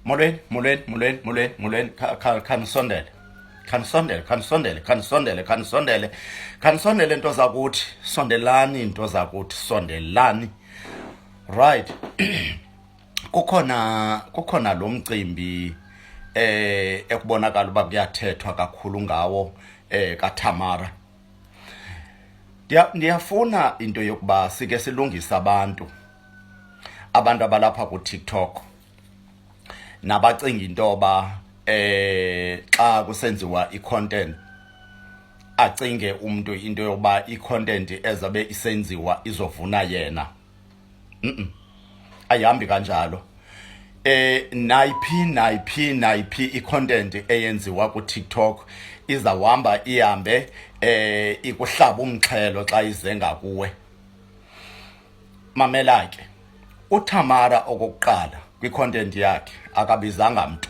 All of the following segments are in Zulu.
Molweni, molweni, molweni, molweni, molweni. Khanisondele. Khanisondele, khanisondele, khanisondele, khanisondele. Khanisondele nto zakuthi, sondelani nto zakuthi, sondelani. Right. Kukhona lo mcimbi ekubonakala uba kuyathethwa kakhulu ngawo kaThamara. Ndiyafuna into yokuba sike silungise abantu abalapha ku-TikTok nabacinga into yoba xa kusenziwa i-content, acinge umuntu into yokuba i-content ezabe isenziwa izovuna yena. Ayihambi kanjalo. Nayiphi i-content eyenziwa ku-TikTok izawuhamba ihambe ikuhlaba umxhelo xa ize ngakuwe. Mamela ke, uThamara okokuqala kwi-content yakhe akabizanga mntu,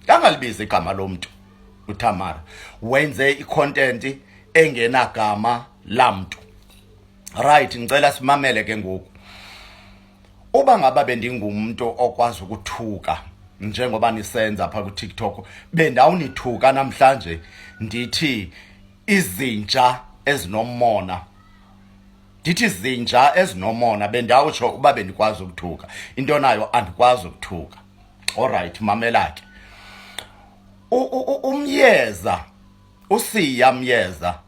kangalibizi igama lomntu. UThamara wenze i-content engenagama lamntu, right? Ngicela simamele ke ngoku. Uba ngaba bendingumuntu okwazi ukuthuka njengoba nisenza pha ku-TikTok, bendawunithuka namhlanje ndithi izinja ezinomona, ndithi zinja ezinomona. Bendawutsho uba bendikwazi ukuthuka. Into nayo andikwazi ukuthuka. Alright, mamela ke. Umyeza, uSiya Myeza,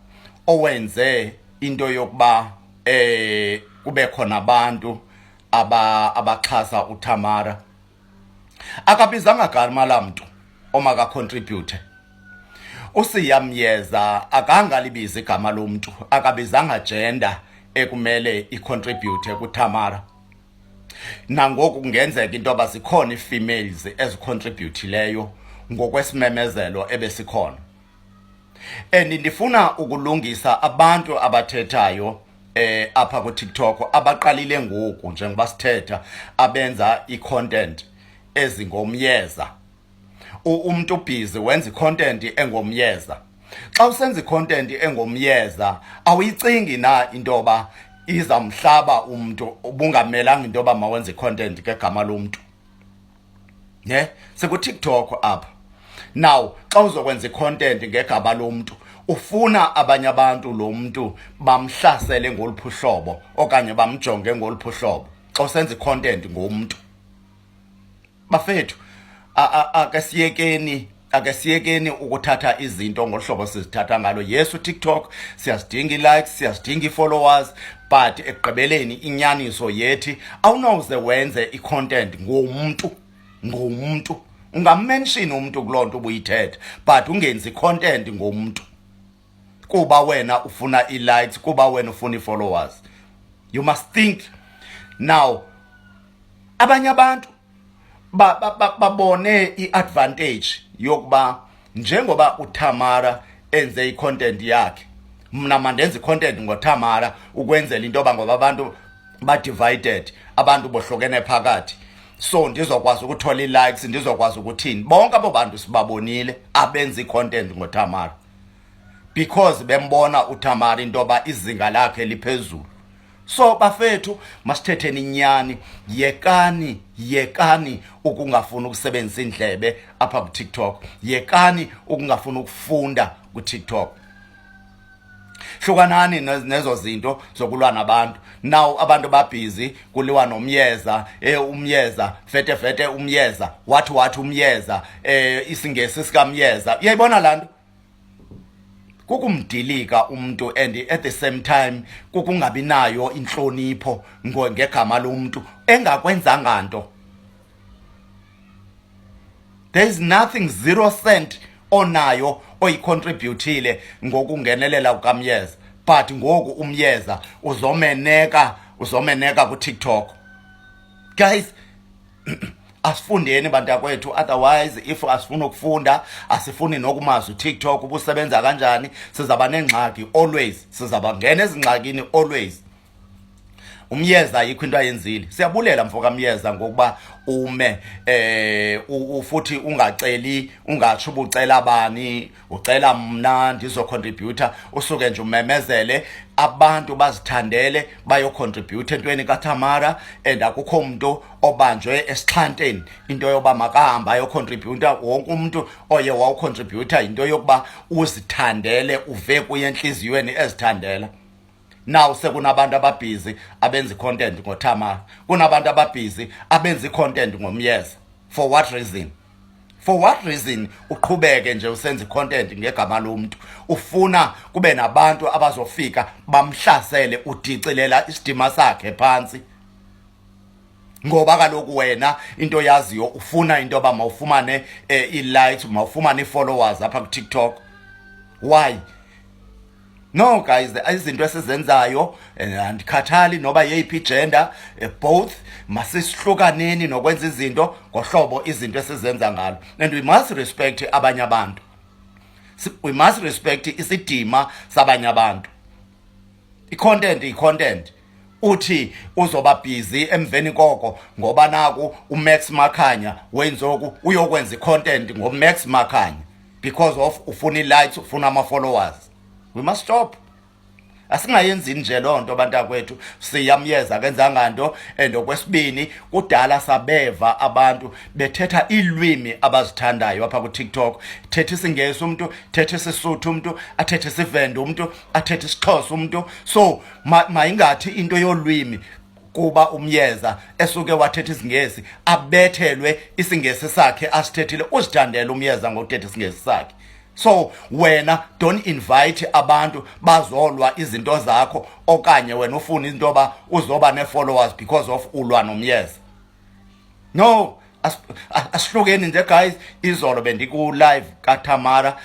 owenze into yokuba kube khona abantu abaxhasa uThamara, akabizanga gama lamntu omaka contribute. USiya Myeza akangalibizi igama lomntu, akabizanga gender ekumele icontribute kuThamara. Nangoku kungenzeka into yoba zikhona ii-females ezicontributileyo ngokwesimemezelo ebesikhona. And ndifuna ukulungisa abantu abathethayo apha ku-TikTok abaqalile ngoku njengoba sithetha, abenza i-content ezingomyeza. Umuntu busy wenza i-content engomyeza. Xa usenza i-content engomyeza, awuyicingi na into yoba izamhlaba umuntu? Ubungamelanga into yoba mawenze i-content ngegama lomntu, ne siku-TikTok apha. Now xa uzokwenza i-content ngegama lomntu, ufuna abanye abantu lo mntu bamhlasele ngoluphi uhlobo okanye bamjonge ngoluphi uhlobo xa usenza i-content ngomntu? Bafethu, ake siyekeni ukuthatha izinto ngohlobo sizithatha ngalo. Yes, uTikTok siyazidinga i-likes, siyazidinga i-followers, but ekugqibeleni inyaniso yethi awunawuze wenze i-content ngomntu. Ungammention umuntu kuloo nto ubuyithetha, but ungenzi i-content ngomntu kuba wena ufuna i-likes, kuba wena ufuna i-followers. You must think. Now abanye abantu babone i-advantage yokuba njengoba uThamara enze i-content yakhe, mna mandenze i-content ngoThamara ukwenzela into yoba ngoba abantu ba-divided, abantu bohlukene phakathi, so ndizokwazi ukuthola ii-likes, ndizokwazi ukuthini. Bonke abo bantu sibabonile abenza i-content ngoThamara because bembona uThamara into yoba izinga lakhe liphezulu. So bafethu, masithetheni inyani. Yekani, yekani ukungafuni ukusebenzisa indlebe apha kuTikTok, yekani ukungafuni ukufunda kuTikTok. Hlukanani nezo zinto zokulwa nabantu. Now abantu babhizi kuliwa nomyeza, umyeza fete fete, umyeza wathi wathi, umyeza isingesi sikamyeza. Uyayibona laa nto? Kukumdilika umuntu and at the same time kukungabi nayo inhlonipho ngegama lomuntu engakwenzanga nto. There is nothing, 0 cent onayo oyicontributile ngokungenelela kukamyeza, but ngoku umyeza uzomeneka kuTikTok. Guys, asifundeni bantakwethu. Otherwise, if asifuni ukufunda, asifuni nokumazi uTikTok ubusebenza kanjani, sizaba nengxaki always, sizaba ngena ezingxakini always. Umyeza ayikho into ayenzile. Siyabulela mfo kamyeza ngokuba Ume futhi ungaceli, ungatsho ubucela bani, ucela mna ndizocontributa. Usuke nje umemezele, abantu bazithandele bayocontribute entweni kaTamara, and akukho umuntu obanjwe esixhanteni into yoba makahamba ayocontributa. Wonke umuntu oye wawucontributa into yokuba uzithandele, uve kuye enhliziyweni ezithandela. Now sekunabantu ababhizi abenza content ngoTamara, kunabantu ababhizi abenza content ngoMyeza. For what reason? For what reason uqhubeke nje usenza content ngegama lomuntu, ufuna kube nabantu abazofika bamhlasele, udicilela isidima sakhe phansi? Ngoba kaloku wena into yaziyo ufuna into yoba mawufumane i-likes, mawufumane i-followers apha ku-TikTok. Why? No guys, izinto esizenzayo, andikhathali noba yeyiphi gender, both, masisihlukaneni nokwenza izinto ngohlobo izinto esizenza ngalo, and we must respect abanye abantu. We must respect isidima sabanye abantu. I-content, i-content uthi uzoba busy emveni koko ngoba naku uMax Makhanya wenzoku, uyokwenza icontent ngoMax Makhanya because of ufuna i-likes, ufuna ama-followers. We must stop, asingayenzi nje loo nto, bantakwethu. Siyamyeza kenzanga nto. And okwesibini, kudala sabeva abantu bethetha iilwimi abazithandayo apha kuTikTok. Thetha isiNgesi umntu, thetha isiSuthu umntu, athethe isiVenda umntu, athethe isiXhosa umntu. So mayingathi into yolwimi kuba uMyeza esuke wathetha isiNgesi abethelwe isiNgesi sakhe asithethile. Uzithandela uMyeza ngokuthetha isiNgesi sakhe. So wena don't invite abantu bazolwa izinto zakho, okanye wena ufuna into yoba uzoba nee-followers because of ulwa noMyeza. No, asihlukeni nje guys. Izolo bendiku-live kaTamara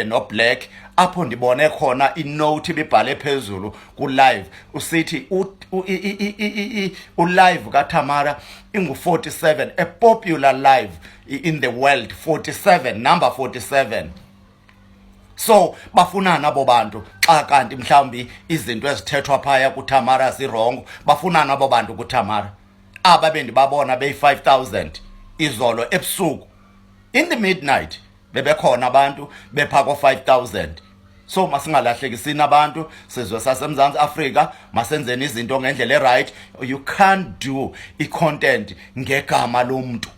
noBlack, apho ndibone khona inote ibibhale phezulu ku-live usithi u-live kaTamara ingu-47, a popular live in the world, 47, number 47. So bafunana abo bantu xa kanti mhlawumbi izinto ezithethwa phaya kuTamara ziwrong? Bafunana abo bantu kuTamara aba bendibabona beyi-5000 izolo ebusuku in the midnight? Bebekhona abantu bepha ko-5000. So masingalahlekisini abantu, sizwe saseMzantsi Afrika. Masenzeni izinto ngendlela eright. You can't do i-content ngegama lomuntu.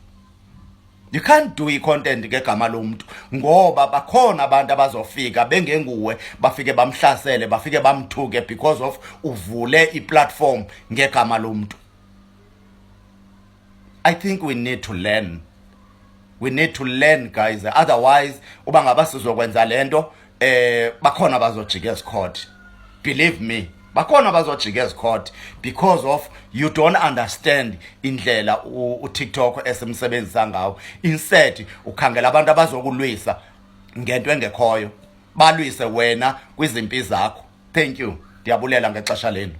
You can't do i-content ngegama lomuntu, ngoba bakhona abantu abazofika bengenguwe, bafike bamhlasele, bafike bamthuke because of uvule i-platform ngegama lomuntu. I think we need to learn, we need to learn guys. Otherwise uba ngaba sizokwenza lento, bakhona bazojika ezicourt. Believe me, bakhona bazojika ezicourt because of you don't understand indlela uTikTok esimsebenzisa ngawo. Instead ukhangela abantu abazokulwisa ngento engekhoyo, balwise wena kwizimpi zakho. Thank you, ndiyabulela ngexesha lenu.